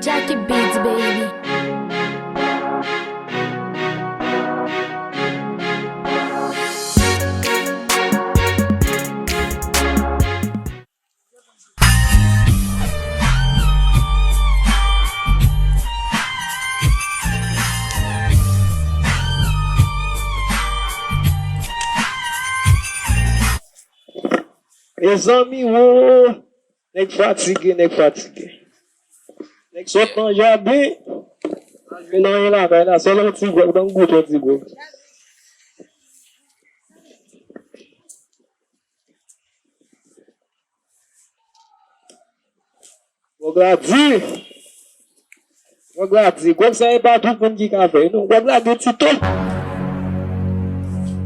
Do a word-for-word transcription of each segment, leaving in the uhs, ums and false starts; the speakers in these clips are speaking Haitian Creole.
Jackie Beats, baby. Mezanmi, wo! Nèg fatige, nèg fatige. Nèg sot nan jaden. Pa jwenn anyen lakay la, sèl yon ti gwòg, ban m goute yon ti gwòg. Gwòg la di. Gwòg la di. Gwòg sa e pa tout moun ki ka fè, non. Gwòg la gen ti to.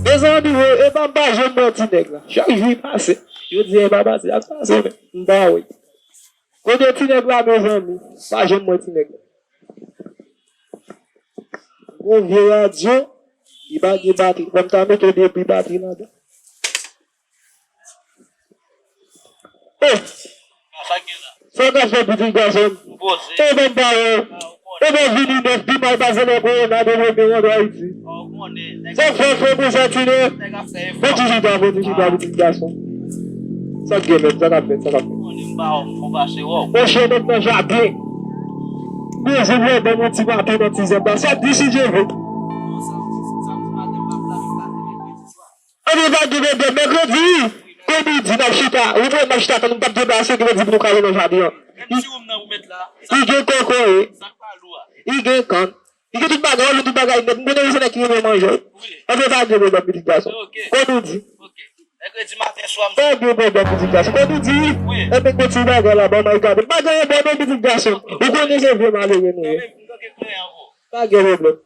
Mezanmi, e pa m pa janm wè ti nèg la. Chak jou li pase. Yo di e pa pase, ak pase, men m pa wè. Kote ti nèg la, mezanmi? Pa janm wè ti nèg la. Gon vye radyo, li pa gen batri. Fò m ta mete depi batri ladan. Oh! Sa k ap fèt, pitit gason m? E ban m pawòl. E ban vini nèf pi mal pase lè kowona te mete randwa Ayiti. Sa k fè, fè konsa, Tine? Bon ti chita, bon ti chita, pitit gason. Sa k gen menm? Sa k ap fèt? Sa k ap fèt? Monchè, nèg nan jaden. Bezwen lè ban m yon ti maten nan ti zèb la. Sa di si Dye vle. Anben, pa gen pwoblèm. Mèkredi, wi. Kòm ou di, n ap chita. Ou konn n ap chita, tann nou p ap deplase, gen lè di pou nou kale nan jaden an. Li gen kòkòye. Li gen kann. Li gen tout bagay, ou jwenn tout bagay nèt. M konnen se nèg ki renmen manje. Anben, pa gen pwoblèm, pitit gason. Kòm ou di. Pa gen pwoblèm, pitit gason. Kòm ou di, wi. Anben, gon ti bagay la, ban m al gade. Pa gen pwoblèm, pitit gason. Ou konnen se vye malere nou ye. Pa gen pwoblèm.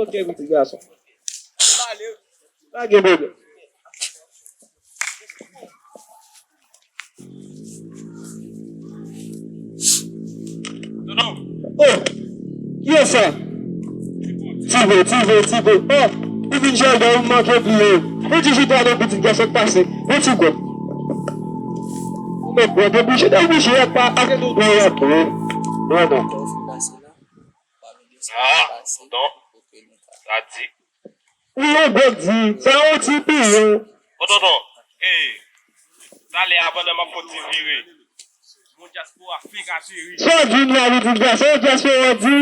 Ok, pitit gason. Pa gen pwoblèm. Oh! Kiyès sa? Tivo, Tivo, Tivo. Oh! Ou vin jòlè, ou manke bliye. Ou di chita non, pitit gason, k pase. Ou ti gwòp. Ou mèt bwè, debouche, debouche, y ap pa, ake nou bwè, y ap bwè. Non, non. Ah, tonton. Sa di. Wi, yon gwòg di, sa yon ti piyon. Bon, tonton, e, talè a pandan m ap fè yon ti vire. Bon, dyaspora fenk ateri. Sa w di m la, pitit gason, dyaspora di.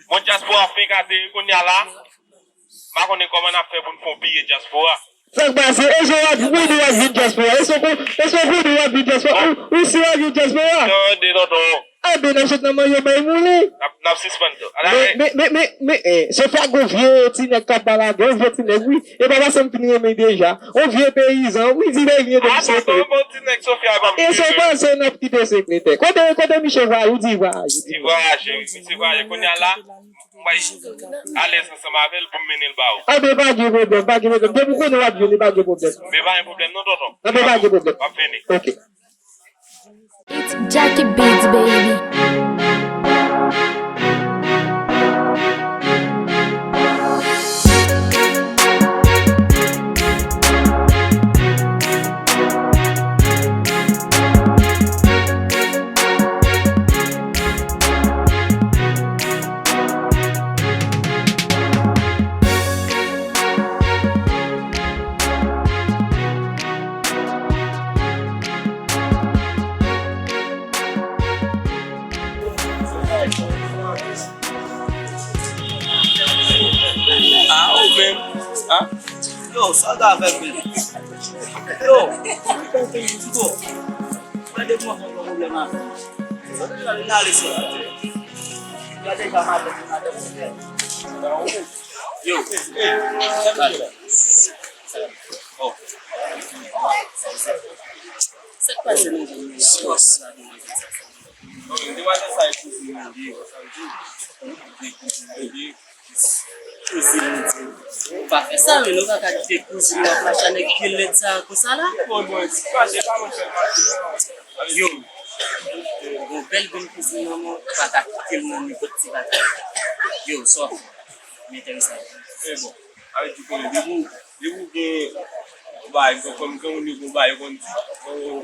Bon, dyaspora fenk ateri kounye a la. M pa konnen kòman n ap fè pou n fè yon pire dyaspora. Sa k pase? E jan w ap, ou konnen w ap vin dyaspora. E sa w kon-, e sa w konnen w ap vin dyaspora. Ou, ou si w ap vin dyaspora. Tande, tonton. Anben, n ap sot nan manyo bay moule. N ap, n ap sispann tou. Men, men, men, men, men, eh, Sofia gon vye ti nèg k ap balade, yon vye ti nèg, wi. E pa paske m fin renmen deja. Yon vye peyizan, wi, di veye vye de sekrete. E se panse n ap kite sekretè. Kote, kote misye vwaye, ou di vwaye. Li vwaye, wi, misye vwaye. Kounye a la, m pral alèz ansanm avè l pou m mennen l ba ou. Anben, pa gen pwoblèm, pa gen pwoblèm. Depi w konnen w ap vini, pa gen pwoblèm. Men pa gen pwoblèm non, tonton. Anben, pa gen pwoblèm. M ap vini. Ok. It's Jackie Beats, baby. Ah, ou menm. Ah. Yo, sa w ta fè menm? Yo, Tito, mwen depi mwen konn yon pwoblèm avè w. N ale sou la. Gade ka madanm, madanm. Yo, gade. Oh. Sa k pase nan zòn nan la? Ou wè sa la demanzèl sa fè? Demanzèl sa e kouzin mwen li ye, sa vle di, li kouzin mwen li ye. Kouzin mwen li ye. Ou pa fè sa, men nou pa ka kite kouzin nou ap mache a nèg pye lèd sa konsa la. Bon, bon, se pa, se pa mwen sèl mache. Yo, gon bèl grenn kouzin manman, ou pa ka kite l nan nenpòt ti bagay. Yo, sa w ap fè? M enterese avè w. E bon. Sa vle di konnen depi w, depi w gen yon bagay, kòm, kòm, kòm moun yo gen yon bagay yo konn di, yo,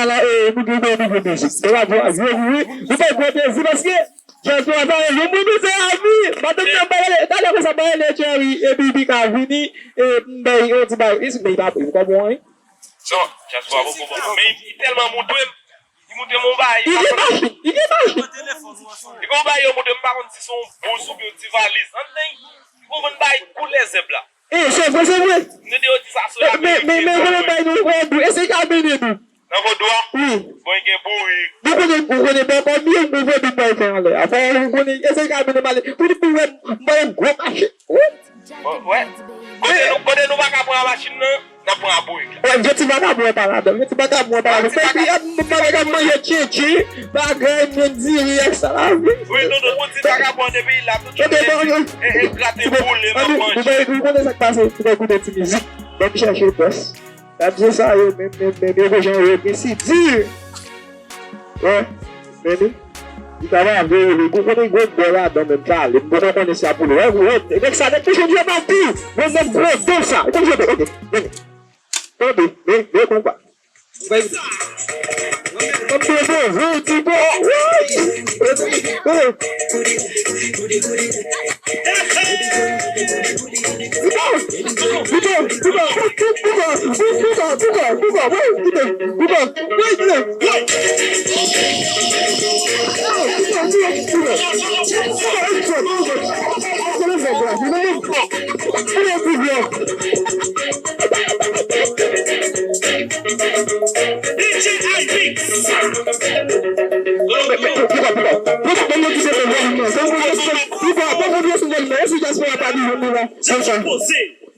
a la, e, nou gen yon nouvo mizik. Mwen pa di w a vye wi, nou fè gwo plezi paske djaz nou a pale, nou moun nou se avi. Madanm nan pale, talè konsa pale, Jerry, epi Bika vini, e, m bay, yon ti bay, isi, men li pa, li pa bon, wi. Non, djaz nou a poko bon. Men li tèlman montre m, li montre m yon bay. Li gen machin, li gen machin. Li gen yon bay yo montre m, m pa konn si se yon bous oubyen yon ti valiz. Ann, men, li konn bay koulè zèb la. E, se vre, se vre. Nou te yo di sa sou la. Men, men, men, konnen bay nou, wè, nou, e se ka mennen nou. Nan vodou a? Wi. Bon, gen bourik. Nou konnen, nou konnen bò kòm yo, nou konnen bò kòm anlè. Afè, nou konnen, e se ka mennen m ale. Pou nou pou wè, m ba yon gwo machin. Wi. Bon, wè. Kote nou, kote nou pa ka pran machin nan, n ap pran bourik la. Wè, gen ti vakabon pa ladan, gen ti vakabon pa ladan. Fè ki ap, m pa ka manje tchetche, bagay, men diri ak salami. Wi, non, non, pou ti vakabon depi la, tout jounen, e, e, grate poule, m ap manje. Ou konnen sa k pase, ou konnen ti mizik. Ban m chèche bòs. Gad je sa yo menm, menm, menm, yo jan yo gen si di. Wè, men li. Li ta va veye li. Gon kote gon bò ladan menm tale. M poko konnen si a pou li. Wè, wè, nèg sa nèg touche dye mati. Mwen menm gwo do sa. Ou konn jwe, oke. Men. Tande, men, men konn pa. Mwen bebe, veye ti bò. Woy!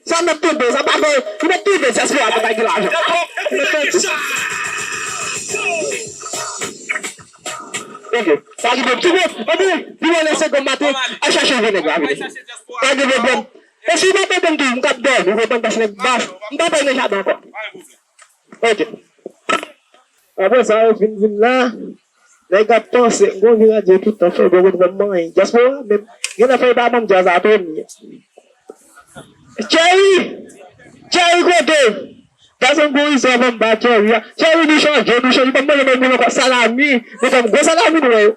Sa mèt tonbe, sa pa bon. Li mèt tonbe, dyaspora pa bay gen lajan. Ok, sa ki bon. Ki bon, epi, li wè lè se gòm maten, al chache yon nèg la vini. Pa gen pwoblèm. E si w pa tann tou, m k ap dòmi, ou konprann, paske nèg bas, m pa pè nan jaden ankò. Ok. Apre sa, yo fin vin la, nèg ap panse, m gon vin radyo tout tan, fè gwo gwo pran manyen. Dyaspora, menm, gen nan fè pa ban m djaz a Tony. Jerry! Jerry kote? Pase m gon izò ban m ba Jerry a. Jerry, nou chanje, nou chanje, ban m manje menm moun ankò, salami, nou fè m gwo salami nou wè yo.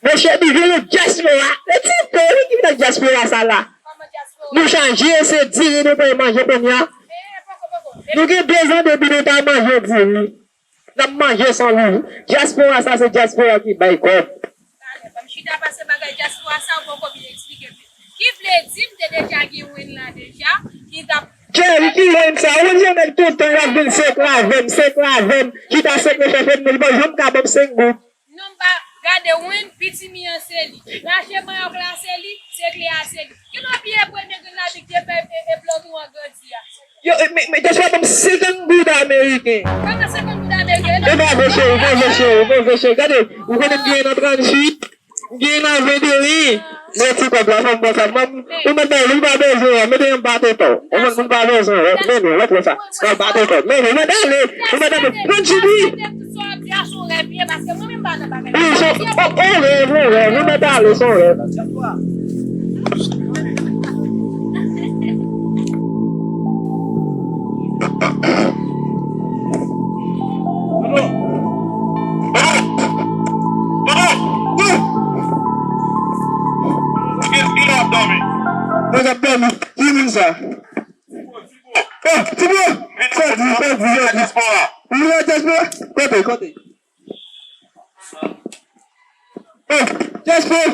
Mesye, nou vin dyaspora. E ti pe, wi, ki vin dyaspora sa la. Nou chanje, se diri nou pral manje kounye a. Nou gen de zan depi nou pa manje diri. N ap manje san li. Dyaspora sa, se dyaspora ki bay kòb. Talè, ban m chita pase bagay dyaspora sa, ou poko vin eksplike m. Ki vle di, m te deja gen wen la deja, ki t ap Jerry, ki wen sa? Ou di yon nèg tout tan l ap vin senklavè m, senklavè m, chita senkle chèche m, li pa janm ka ban m senk goud. Non, m pa, Gade, Win, pitimi an se li. Rache mayòk la se li, se kle a se li. Kilè w piye premye grenn lapli ki te fè e, e, e plantou an grandi a? Yo, e, men, men, dyaspora ban m senkant goud ameriken. Kòman senkant goud ameriken? E pa vre, cheri, pa vre, cheri, pa vre, cheri. Gade, ou konnen m gen nan tranntuit, m gen nan venteyen. Mèsi, kòb la, fò m pran sa. Mwen, ou mèt bay li, ou pa bezwen, mete yon bato tò. Ou konn moun pa bezwen, men, men, wè, wè sa. Yon bato tò. Men, men, mèt ale, ou mèt ale. Pran Jimmy. Sa w ap di a se yon rèv li ye, paske mwen menm m pa nan bagay. Wi, se, o, o, rèv, o, rèv, nou mèt ale, se yon rèv. Nèg ap dòmi. Ki moun sa? Oh, Tibo! Sa di, sa di, sa di. Ou la dyaspora? Kote, kote? Oh, dyaspora!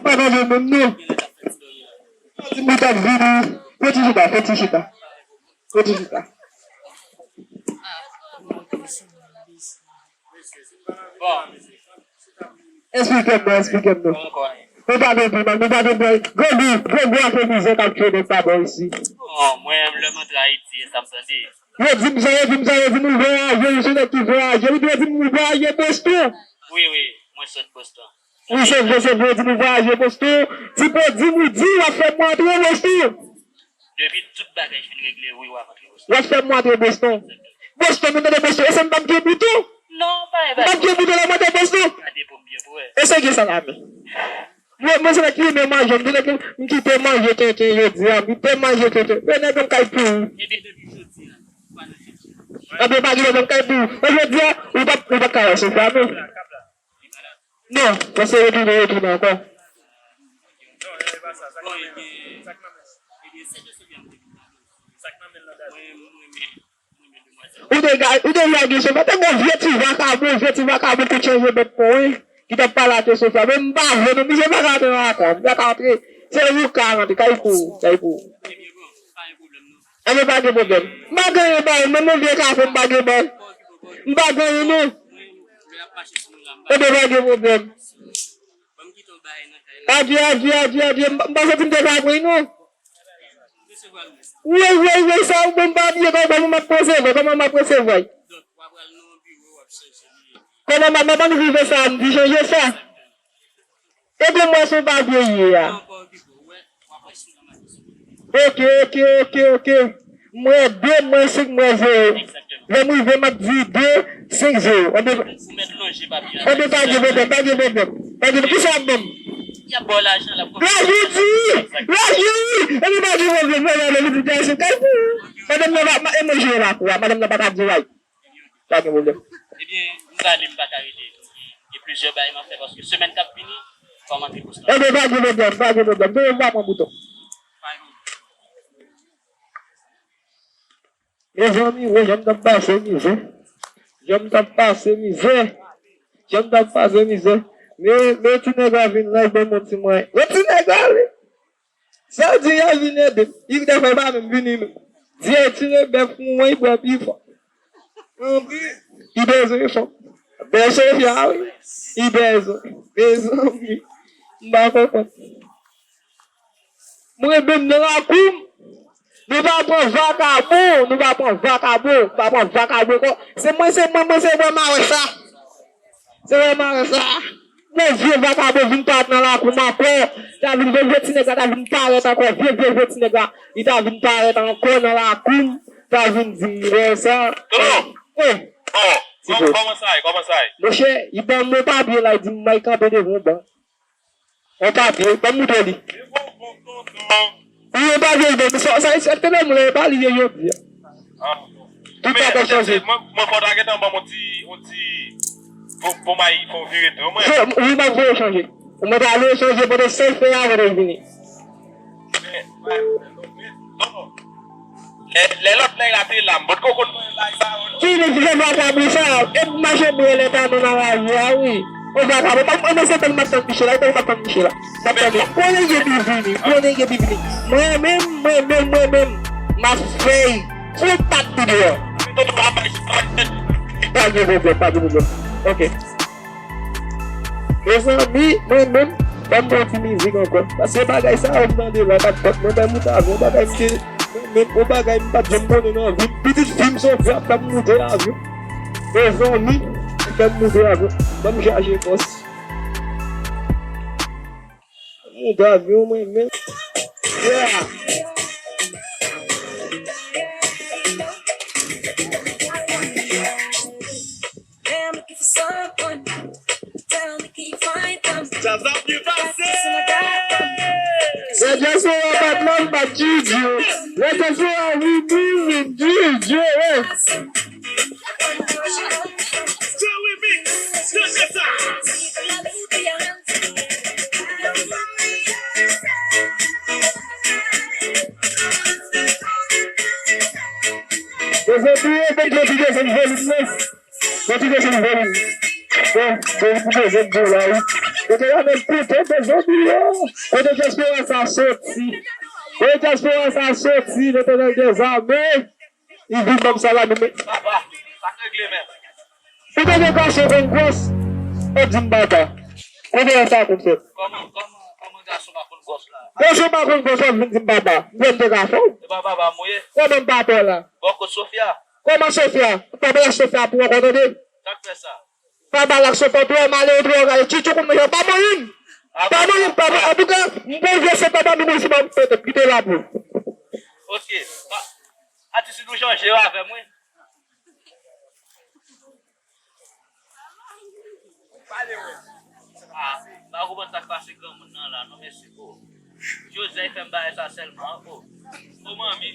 Pa manje menm non. Di m ou t ap vini. Fè ti chita, fè ti chita. Fè ti chita. Bon. Esplike m non, esplike m non. Kòman, kòman? Nou pa gen pli mal, nou pa gen pli mal. Grangou, grangou ak mizè k ap tchwe nèg pa bò isi. Bon, mwen, lè m antre Ayiti, e sa m tande. Yo di m sa, yo di m sa, yo di m ou vwayaje, ou se nèg ki vwayaje. Wi, yo di m ou vwayaje Boston. Wi, wi, mwen sot Boston. Wi, se vre, se vre, yo di m ou vwayaje Boston. Ti pwodui m ou di w ap fè m antre Boston. Depi tout bagay fin regle, wi, w ap antre Boston. W ap fè m antre Boston. Boston, nou tande Boston. E se m pa m gen bouton? Non, pa, pa. M pa m gen bouton lè m antre Boston. Gade pou m byen pou wè. E se gen sa la men. Mwen, mwen se nèg ki renmen manje, m di nèg m kite manje kenken jodi a, m kite manje kenken. Men nèg m kay pou ou. Ebyen, depi jodi a, ou pa nan chèche. Ebyen, pa gen pwoblèm, m kay pou ou. Men jodi a, ou pa, ou pa ka wè Sofia non. Non, paske retounen, retounen ankò. Ou te ga-, ou te lage Sofia, te gon vye ti vakabon, vye ti vakabon kout chanje bèt pon, wi. Ki t ap pale ak Sofia. Men m pa vle non, misye pa ka antre nan lakay, m pa ka antre. Se ou ka rantre, kay pou ou, kay pou ou. Ebyen, pa gen pwoblèm. M pa gen anyen ba ou, menm yon vye kafe, m pa gen ba ou. M pa gen anyen non. Ebyen, pa gen pwoblèm. Adye, adye, adye, adye, m pa, m pa santi m te ka pran non. Woy, woy, woy, sa ou bon m pa bliye, kòman, kòman m ap resevwa, kòman m ap resevwa? Kòman m ap, m ap ann rive sa, m di chanje sa. Epi m wè se yon papye ye a. Ok, ok, ok, ok. M wè de, m wè senk, m wè zewo. Lè m rive, m ap di de, senk, zewo. Anben, anben, pa gen pwoblèm, pa gen pwoblèm. Pa gen pwoblèm. Kisa w ap ban m? Lajou di wi! Lajou wi! Epi pa gen pwoblèm, mwen la, mwen di, se kay pou ou. Madanm nan pa, e mwen jwe lakou a, madanm nan pa ka di way. Pa gen pwoblèm. Ebyen, m prale, m pa ka rete. Gen plizyè bagay m ap fè paske semèn k ap vini, fò m antre Boston. Ebyen, pa gen pwoblèm, pa gen pwoblèm. Demen m va pran bouton. Mezanmi, woy, jan m t ap pase mizè. Jan m t ap pase mizè. Jan m t ap pase mizè. Men, men ti nèg la vin la, li ban m yon ti mwen. Men ti nèg la, wi. Sa di y a vin ede m. Y dèfwa pa menm vini menm. Di e tire bèf pou mwen, y bwè pi fò. Anpi, y bezwen fanm. Bèl Sofia, wi. Y bezwen. Mezanmi. M pa konprann. Mwen menm nan lakou m. Nou pa pran vakabon, nou pa pran vakabon, pa pran vakabon ankò. Se mwen, se mwen, mwen, se mwen, m a wè sa. Se vrèman sa. Bon, vye vakabon vin parèt nan lakou m ankò. Ta vin vye, vye ti nèg la ta vin parèt ankò. Vye, vye, vye ti nèg la. Li ta vin parèt ankò nan lakou m. Ta vin di m wè sa. Tonton! Wi. Oh, ti kòman, kòman sa ye? Kòman sa ye? Monchè, li ban m yon papye la, li di m mwen kanpe devan yon bank. Yon papye, ban m moutre li. Wi, yon papye, li ban m. Sa, sa, sa, te ban m la, e pa li ye jodi a. Tout bagay chanje. Mwen, mwen fò ta gentan ban m yon ti, yon ti, pou, pou may fè yon vire tou, mwen. Wi, m ap voye chanje. Ou mèt ale chanje pandan sèl fè a, pandan l vini. Lè, lè lòt nèg la te la, m potko konn mwen lay sa yo non. Fini di fè vakabon sa, e mache bwè lè ta nan lari a, wi. Yon vakabon, pa, pa, se tann m ap tann Michel la, e tann m ap tann Michel la. M ap tann li. Konnen gen bivini, konnen gen bivini. Mwen menm, mwen menm, mwen menm, m ap fè y. Fè yon pat tou deyò. Tonton pa bay, pa Pa gen pwoblèm, pa gen pwoblèm. Ok. Mezanmi, mwen menm, ban m yon ti mizik ankò. Paske bagay sa yo m tande la, pa t fèt. Mwen bay moute avyon, bagay m te, mwen menm, yon bagay m pa t janm konnen nan vi m. Pitit fi m Sofia ap fè m moute avyon. Mezanmi, fè m moute avyon. Ban m chaje bòs. Moute avyon, mwen menm. Yeah. Djaz ap byen pase. Lè djaz fè w apat la, m bat Djidji. Lè djaz fè w a wi, wi, wi, Djidji, wi. The remix, check this out. Mezanmi, mwen te desann volim nan. Mwen te desann volim. Bon, bon, pou mwen, jèn bon la, wi. Mwen te la menm pito, mezanmi, yo. Kote dyaspora sa soti? Kote dyaspora sa soti? Letènèl dèzame. Li vin ban m salami, men. Papa, sa k regle menm? Ou te gen gason konn gwòs, ou di m papa. Konbyen sa konn fèt? Kòman, kòman, kòman gason pa konn gwòs la? Gason pa konn gwòs, ou vin di m papa. Mwen te gason. E pa papa m ou ye? Kòman m papa w la? Bò kot Sofia. Kòman Sofia? Pa pale Sofia pou mwen, tande? Sa k fè sa? Pa pale ak Sofia, ou twò male, ou twò gade. Tchitchou konn manje, pa manyen m. Pa manyen m, pa manyen m. Antouka, m gon vye sèt anba, m vin isi, m pete, kite la pou. Ok. Pa, Atis nou chanje yo avè m, wi. Ah, m pa konprann sa k pase granmoun nan la, non, mesye, o. Jozèf fè m bagay sa sèlman, o. O, manmi.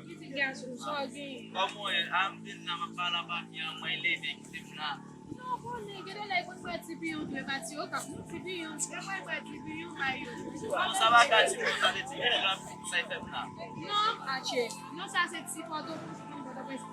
Pitit gason, sa w genyen? Kòman w ye? A, m vin la, m ap pale a papi an, mwen leve, kite m la. Non, konnen, gen de lè, l konn bwè ti piyon tou, e pa ti okap, non, ti piyon, lè mwen bwè ti piyon, bay yo. Non, sa pa ka ti piyon, sa vle di, sa y fè m la. Non, atchè. Non, sa se ti Pòtoprens, non, Pòtoprens.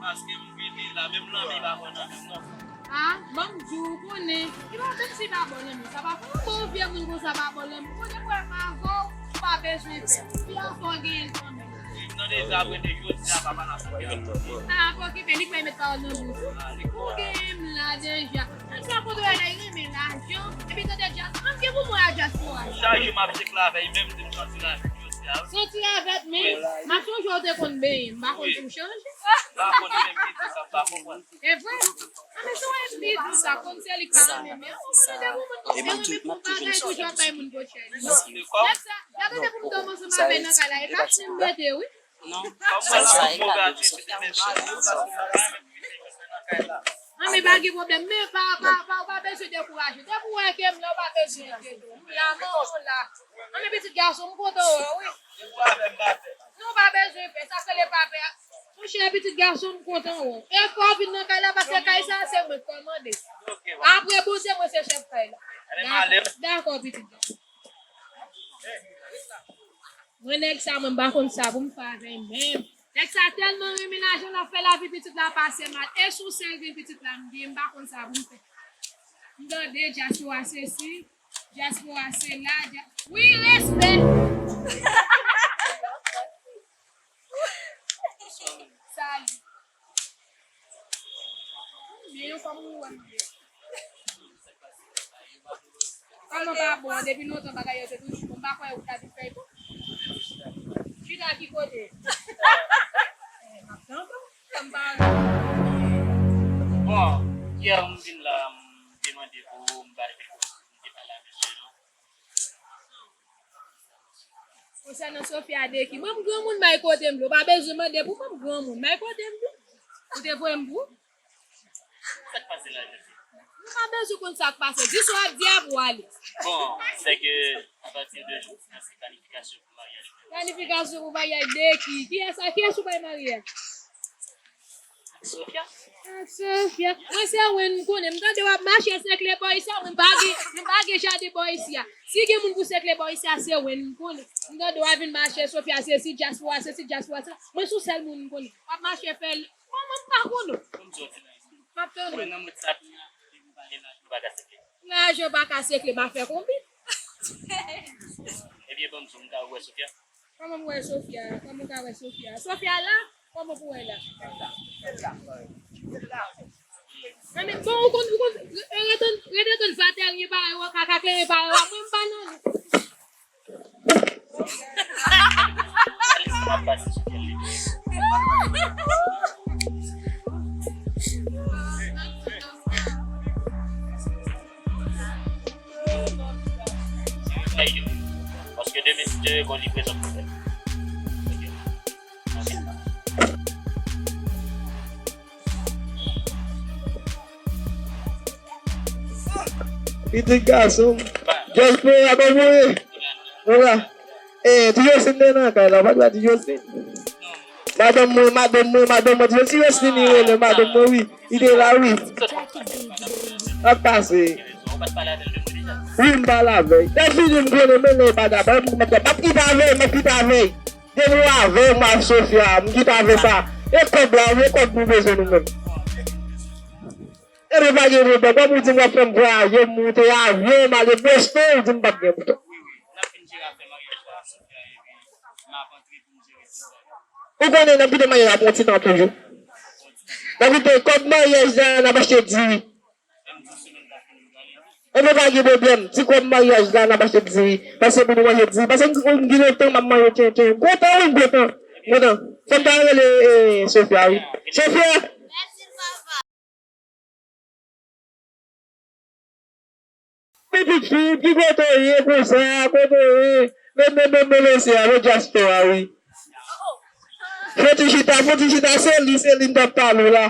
Paske m vini la, menm lanmen pa bon nan menm non. Ah, ban m di w, ou konnen. Li pa menm si pa bon nan menm. Sa pa fè yon bon vye moun konsa pa bon nan menm. Ou konnen mwen pa avè w, ou pa bezwen pè. Fi a fò genyen l kanmenm. M tande sa apre de jodi a, papa la fò genyen. Ah, pa okipe, li kwè met pawòl nan bouch ou. Ou genyen m la deja. Sa kote w la, li renmen lajan. Epi tande djaz. Ann gen pou mwen a dyaspora. Chak jou m ap jek la avè l, menm si m santi la avè l jodi a, wi. Santi la avè l, men m ap sonje w te konn benyen. M pa konn si w chanje. Pa konn menm ki di sa, m pa konprann. E vre? A, men si w wè m di sa, konn se li k pa renmen, men ou konnen de pou moun konn renmen toujou ap bay moun gwo chèz. Nèg sa, gade de pou m dòmi ansanm avè l nan kay la, e pa si m mete, wi. Non, sa, sa, e kado, sa. An, men pa gen pwoblèm, men pa, pa, pa, ou pa bezwen dekouraje. Depi w wè ke m la, ou pa bezwen enkyete w. M la, manman w la. An, men pitit gason, m kontan wè w, wi. Non, ou pa bezwen pè, sa k rele pa pè a. Monchè, pitit gason, m kontan wè w. E fò w vin nan kay la, paske kay sa, se mwen k kòmande. Apre Bondye, mwen se chèf kay la. Dakò, dakò, pitit gason. Mwen nèg sa, mwen m pa konn sa pou m fè avè l menm. Nèg sa tèlman renmen lajan, l ap fè lavi pitit la pase mal. E sou sèl gen pitit la m gen, m pa konn sa pou m fè. M tande dyaspora sesi, dyaspora sela, dya-, wi, respè. Salut. Men yon fanm ou wè m ye. Kòman pa bon, depi lontan bagay yo te toujou bon, m pa kwè ou ta vin fè l bon. Chita ki kote? Eh, m ap tann ou, fè m pale. Bon, yè m vin la, m te mande pou m bay, m te pale a mesye yo. Konsènan Sofia de ki? Mwen, m granmoun, m ay kote m vle. Ou pa bezwen mande pou mwen, m granmoun, m ay kote m vle. Ou te voye m pou? Sa k pase la, jodi? Nou pa bezwen konn sa k pase. Di sa w ap di a pou w ale. Bon, sè ke apati de jodi a, se planifikasyon pou maryaj mwen. Planifikasyon pou maryaj de ki? Kiyès a, kiyès ou bay marye a? Sofia. Ak Sofia. Mwen se Wen m konnen. M tande w ap mache sèkle bò isi a, mwen pa gen, mwen pa gen jaden bò isi a. Si gen moun pou sèkle bò isi a, se Wen m konnen. M tande w ap vin mache Sofia, se si dyaspora, se si dyaspora sa. Mwen se sèl moun m konnen. W ap mache fè l. Bon, mwen m pa konnen. M ap tann ou. Lajan pa ka sèkle, m a fè konbyen? Ebyen, ban m di w, m ka wè Sofia. Kòman m wè Sofia? Kòman w ka wè Sofia? Sofia la? Kòman pou wè la? Bon, ou konn, ou konn, ret ann, ret ann tann vatèrye parèy ou a, kaka kleren parèy ou a, mwen m pa nan li. Paske demen, si Dye vle, gon livrezon pou fè. Pitit gason. Dyaspora, kòman w ye? Nou la. Eh, Ti Jostin te nan kay la, pa t ba Ti Jostin. Madanm mwen, madanm mwen, madanm mwen, Ti Jostin, Ti Jostin li rele, madanm mwen, wi. Li te la, wi. Ap pase. Wi, m pale avè l. Dèfini m konnen, men lè pa dabò, m ap kite avè l, m ap kite avè l. Depi w avè m ak Sofia, m kite avè sa. E kòb la, e kòb nou bezwen nou menm. Ebyen, pa gen pwoblèm. Kòm ou di m w ap fè m vwayaje, m moute avyon, m ale Boston, ou di m p ap gen pwoblèm. Ou konnen, n ap kite maryaj la pou yon ti tan toujou. N ap kite kòb maryaj la, n ap achte diri. Ebyen, pa gen pwoblèm. Ti kòb maryaj la, n ap achte diri. Paske pou nou manje diri. Paske m, m gen lontan m ap manje tenten. Gwo tan, wi, gwo tan. Gwo tan. Fò m ta rele, eh, Sofia, wi. Sofia! Pitit fi, ki kote w ye konsa? Kote w ye? Men, men, men, men, mesye a, men dyaspora, wi. Fò ti chita, fò ti chita, se li, se li m t ap pale w la.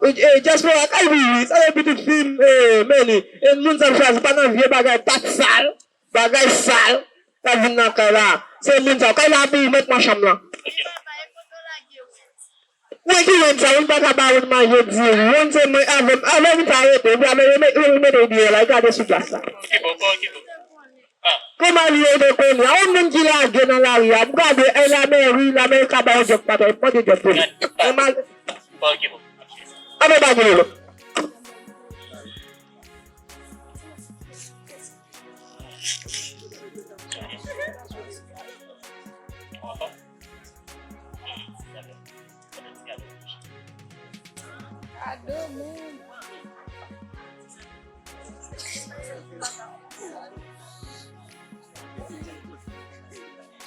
E, e, dyaspora, kay vivi, sa se pitit fi m, e, men li. E, moun sa m chwazi, pa nan vye bagay, pat sal, bagay sal, k ap vin nan kay la. Se moun sa, kay la pou ou, mèt nan chanm lan. Mwen ki wonn sa, moun pa ka ba wonn manje diri. Wonn se mwen avè m, avè m sa rete. Epi avè yo met, yo mete l deyò la, e gade sou plas la. Kòman li ye te konnen? A yon moun ki lage nan lari a, m gade, e lamèri, lamèri ka ba yo djòb patay, mande djòb pou li. Mwen mal. Avè bagay yo. Kado moun.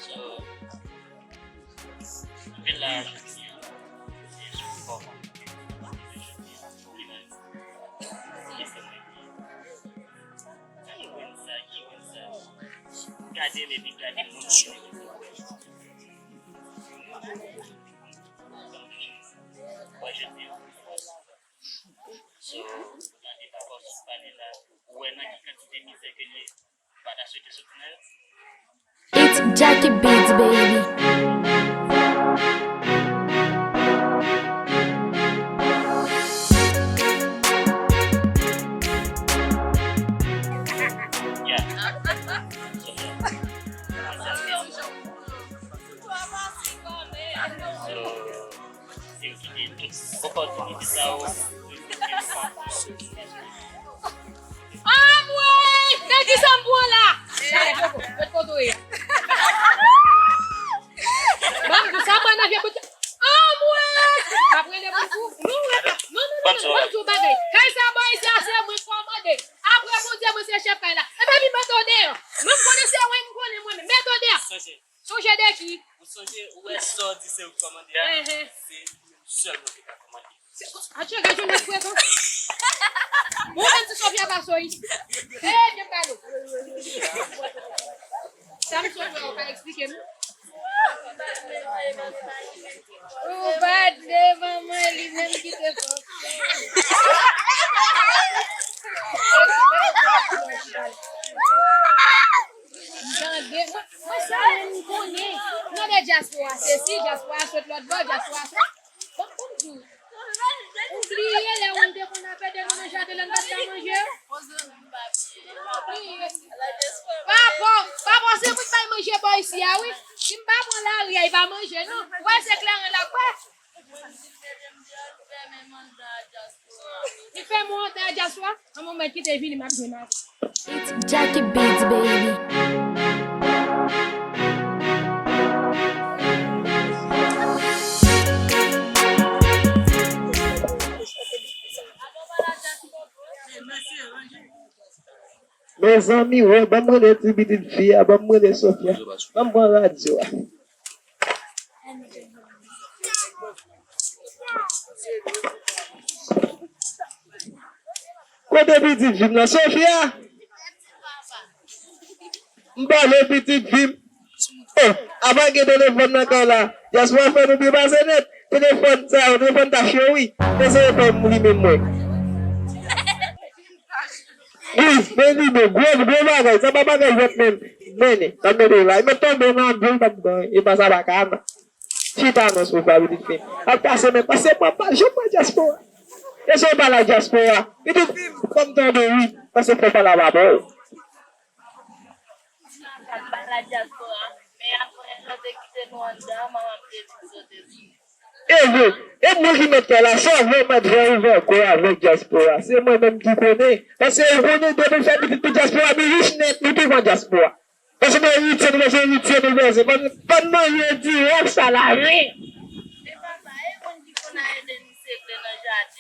So, vin la jodi a, se sou fòm jodi a, pou li menm. Ki se mwen ki, ki wè sa, ki wè sa. Gade m epi gade moun ki wè. Mwen, je te fòs. So, gade papa w sot pale la, ou wè nan ki kantite mizè ke l ye, ou pa ta swete sot nan l. It's Jackie Beats, baby. Yeah. So, yeah. So, Se yo ki te tout opòtinite sa yo. Anmwey! Men kisa m pran la? Gade poko, gade kote w ye. Ban m di sa, mwen nan vye bout. Anmwey! M ap rele pou ou. Non, non, non, non, non, ban m di w bagay. Kay sa bò isi a se mwen kòmande. Apre Bondye, mwen se chèf kay la. Ebyen, mete w deyò. Mwen m konnen se ou m konnen mwen menm. Mete w deyò. Sonje de ki? Ou sonje, ou wè sa w di se ou k kòmande a? Ehe. Se ou menm sèlman ki ka kòmande. Se, atchè, gen jwèt frekan. Bon, menm si Sofia pa soyi. Eh, byen pale. Sa m sot wè, ou pa eksplike m. Ou pa devan mwen, li menm ki te fòse. Tande, mwen, mwen sa menm m konnen. Tande dyaspora sesi, dyaspora sot lòt bò, dyaspora sot. Bon, bon, di w. Ou bliye lè ou te konn ap ede nou nan jaden la, n pa t ka manje yo? Bliye. Papa, papa, se pou t bay manje bò isi a, wi. Si m pa pran lari a, li pa manje, non. Ou wè, se kleren l ap bwè. Li fè mwen wont a dyaspora. An mwen mèt kite vini, m ap jwenn avè l. It's Jackie Beats, baby. Mezanmi, wè, ban m rele ti pitit fi a, ban m rele Sofia. Ban m pran radyo a. Kote pitit fi m nan? Sofia! M pale pitit fi m. Oh, apa gen telefòn nan kay la? Dyaspora fè nou byen pase nèt. Telefòn sa yo, telefòn tach yo wi. Eseye fè m limen mwen. Wi, men limen, gwo, gwo bagay. Sa pa bagay jwèt menm. Men, sa mete la. E mèt tonbe nan dlo, e pa sa pa ka. Chita non, Sofia, pitit fi. Ap pase men, pase mwen pa, jwenn mwen dyaspora. E se w pale ak dyaspora. Pitit fi, fò m tande wi, pase fò w pale a papa w. Al pale ak dyaspora. Men apre, lè w te kite nou anndan, manman m te di w sote sou. E vre, e mwen ki mèt fè la, sa vre, mèt fè ouvè kò avèk dyaspora. Se mwen menm ki konnen. Paske ou konnen, depi w fè pitit pou dyaspora, nou rich nèt, nou tou pran dyaspora. Paske nou eritye, nou bezwen eritye, nou bezwen. Fò n, fò n manje dirèk sa la, wi.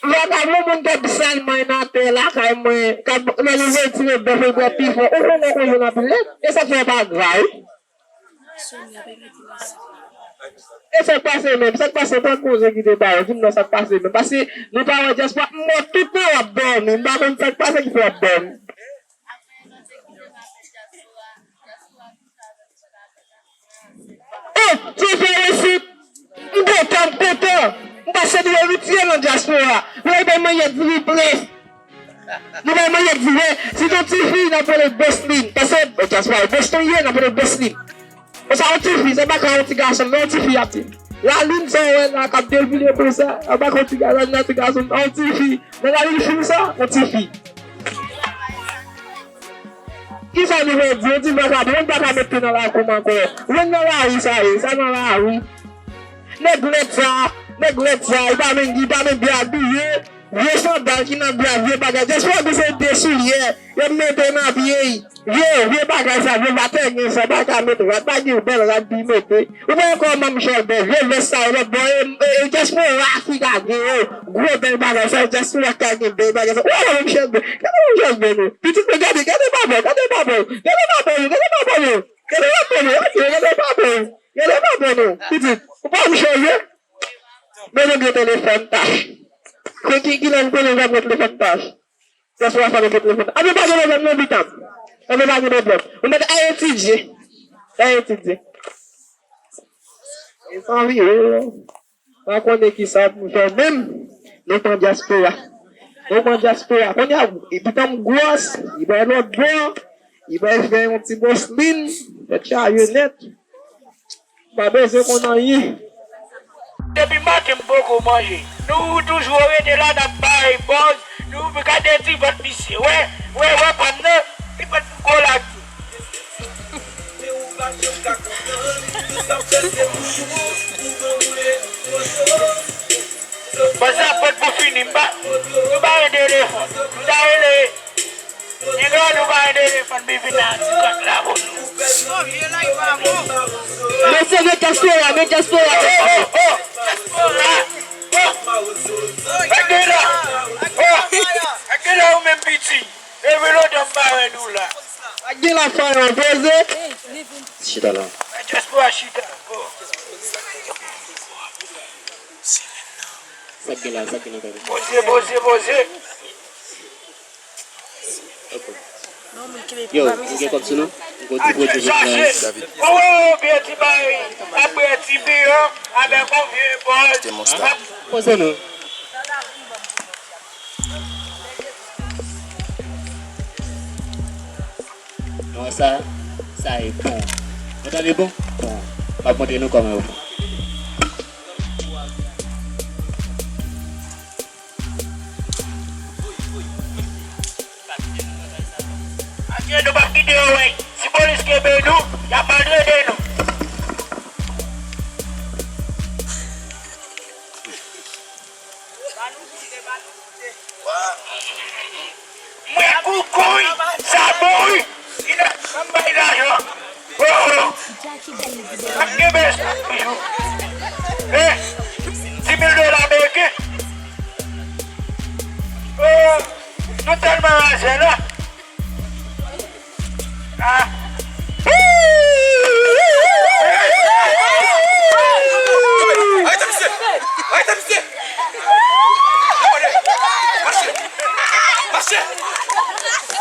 Vagabon moun k ap sal mwen nan atè lakay mwen, k ap, lè li retire bèf, li bwè pifon. Ou konnen konjou nan pi lèd, e sa fè pa gra, wi. E sa k pase menm, sa k pase, tankou se ki te ba yo, di m non sa k pase menm. Paske nou pa wè dyaspora, m wè tout tan w ap dòmi, m pa konn sa k pase ki fè w ap dòmi. Oh, Jefè Resit! M kontan, m kontan! M pase nou eritye nan dyaspora. Nou bay manyè diri plen. Nou bay manyè diri. Si se yon tifi, n ap rele Beslin. Pase, dyaspora, Boston ye, n ap rele Beslin. Konsa, yon tifi, se pa ka yon ti gason, men yon tifi ap di. Lalin sa w wè la, k ap devile konsa, a pa ka yon ti gason, nan ti gason, yon tifi. Nan lalin fin sa, yon tifi. Kisa nou vle di? Yon ti vagabon, moun pa ka met pye nan lakou m ankò. Ou menm nan lari sa ye, sa nan lari. Nèg lèd sa, nèg lèd sa, li pa menm, li pa menm byen abiye. Vye sandal ki nan bra, vye bagay. Dyaspora di se de soulyè, yo mete nan pye. Vye, vye bagay sa, vye vatè gen sa, pa ka met rad, pa gen bèl rad pou mete. Ou pa wè kòman Michèl bèl, vye vès sa yo lòt bò, e, e, e dyaspora ki ka gen yo. Gwo bèl bagay sa, dyaspora ki ka gen bèl bagay sa. Ou wè manman Michèl bèl, gade manman Michèl bèl nou. Pitit mwen, gade, gade papa w, gade papa w, gade papa w, gade papa w, gade papa w, gade papa w, gade papa w, pitit. Ou pa wè Michèl bèl? Men nou gen telefòn tach. Ki, ki, kilè nou konnen nou ap gen telefòn tach? Dyaspora sa nou gen telefòn tach. Ann nou pa gen pwoblèm non, pitit. Ann nou pa gen pwoblèm. Nou mèt al etidye. Al etidye. Mezanmi, oh. Pa konnen kisa pou fè menm. Nou pran dyaspora. Nou pran dyaspora. Kounye a, epi tanm gwòs, li bay lòt bò, li bay fè yon ti Boston, fè chaje nèt. Pa bezwen konn anyen. Depi maten m poko manje. Nou toujou rete la n ap bay bòz. Nou gade ti vant misye. Wè, wè, wè pa m nan. Li pral pou gwo lage. Bon, sa fèt pou fini, m pa, nou pa rete telefòn. M ta rele, nèg la, nou pa rete telefòn, men vin nan ti kòt la pou nou. Mesye, men dyaspora, men dyaspora. Oh, oh, oh, dyaspora. Oh, gade la. Oh, gade la ou menm piti. Depi lontan m pa wè nou la. Ak gen la fè yon poze. Chita la. Dyaspora chita. Oh. Sa k gen la, sa k gen la, tande. Poze, poze, poze. Ok. Yo, nou gen kòb sou nou? Nou gen ti pwodui pou nou. David. Oh, gen ti bay, apre ti biyo, avèk yon vye bòl. Poze nou. Non, sa, sa e bon. Nou tande bon? Bon. M ap montre nou kòman yo fè. Ake nou p ap kite yo wè. Si polis kenbe nou, y ap maltrete nou. Mwen koukouy, sa bon wi. Ban m bay lajan. Oh, oh. Ap kenbe sa toujou. Eh, dis mil dola ameriken. Oh, nou tèlman raje la. Arete misye! Arete misye! Mache! Mache!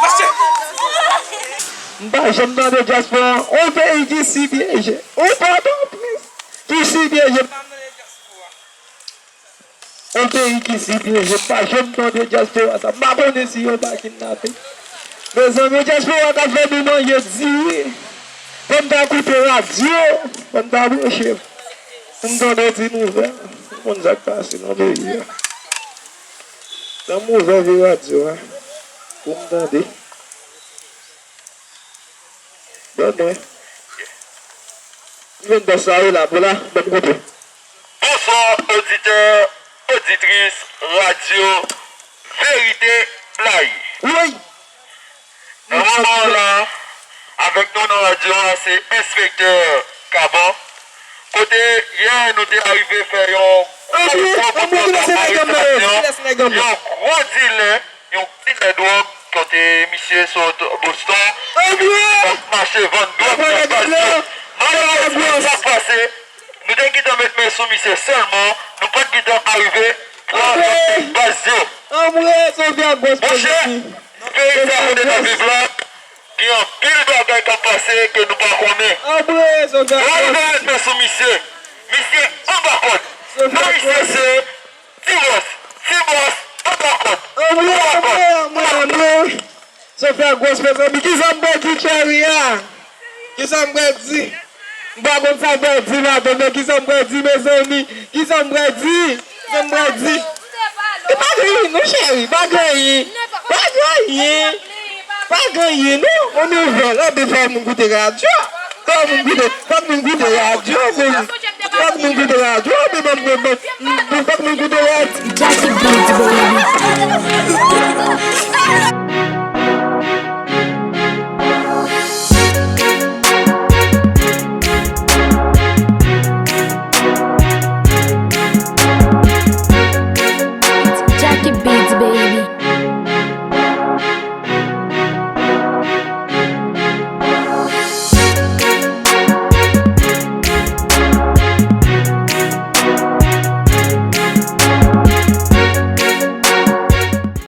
Mache! M pa janm tande dyaspora, yon peyi ki si pyeje. Yon pòtoprens ki si pyeje. M pa tande dyaspora. Yon peyi ki si pyeje, m pa janm tande dyaspora sa. M pa konnen si yo pa kidnape. Mezanmi, dyaspora k ap fè nou manje diri. Fò m ta koute radyo, fò m ta branche pou m tande ti nouvèl. M konn sa k pase nan peyi a. Ban m ouvè vye radyo a pou m tande. Ban mwen. M vin bò sa yo la, pou la, ban m koute. Bonswa, oditè, oditris Radyo Verite Live. Wi. Nan moman an la, avèk nou nan radyo a, se Enspektè Kaban. Kote yè nou te arive fè yon gwo, gwo, gwo, gwo arestasyon, yon gwo dilè, yon dilè dwòg, kote misye sot Boston, k ap mache vann dwòg nan baz yo. Malerezman, sa k pase, nou te gentan met men sou misye sèlman, nou pa t gentan arive pran baz yo. Monchè, peyi sa kote n ap viv la, gen anpil bagay k ap pase ke nou pa konnen. Nou rive met men sou misye. Misye anba kòd. Non misye se Ti Bòs. Ti Bòs anba kòd. Anba kòd. Sa fè gwòs, mezanmi. Kisa m pral di, Cheri a? Kisa m pral di? M pa konn sa m pral di ladan, men kisa m pral di, mezanmi? Kisa m pral di? Kisa m pral di? E pa gen anyen non, Cheri, pa gen anyen. Pa gen anyen. Pa gen anyen non. On nouvèl, anben fò moun koute radyo. Fò moun koute, fò moun koute radyo, men fò moun koute radyo, men ban m, ban m, fò moun koute radyo. Jackie Beats, baby.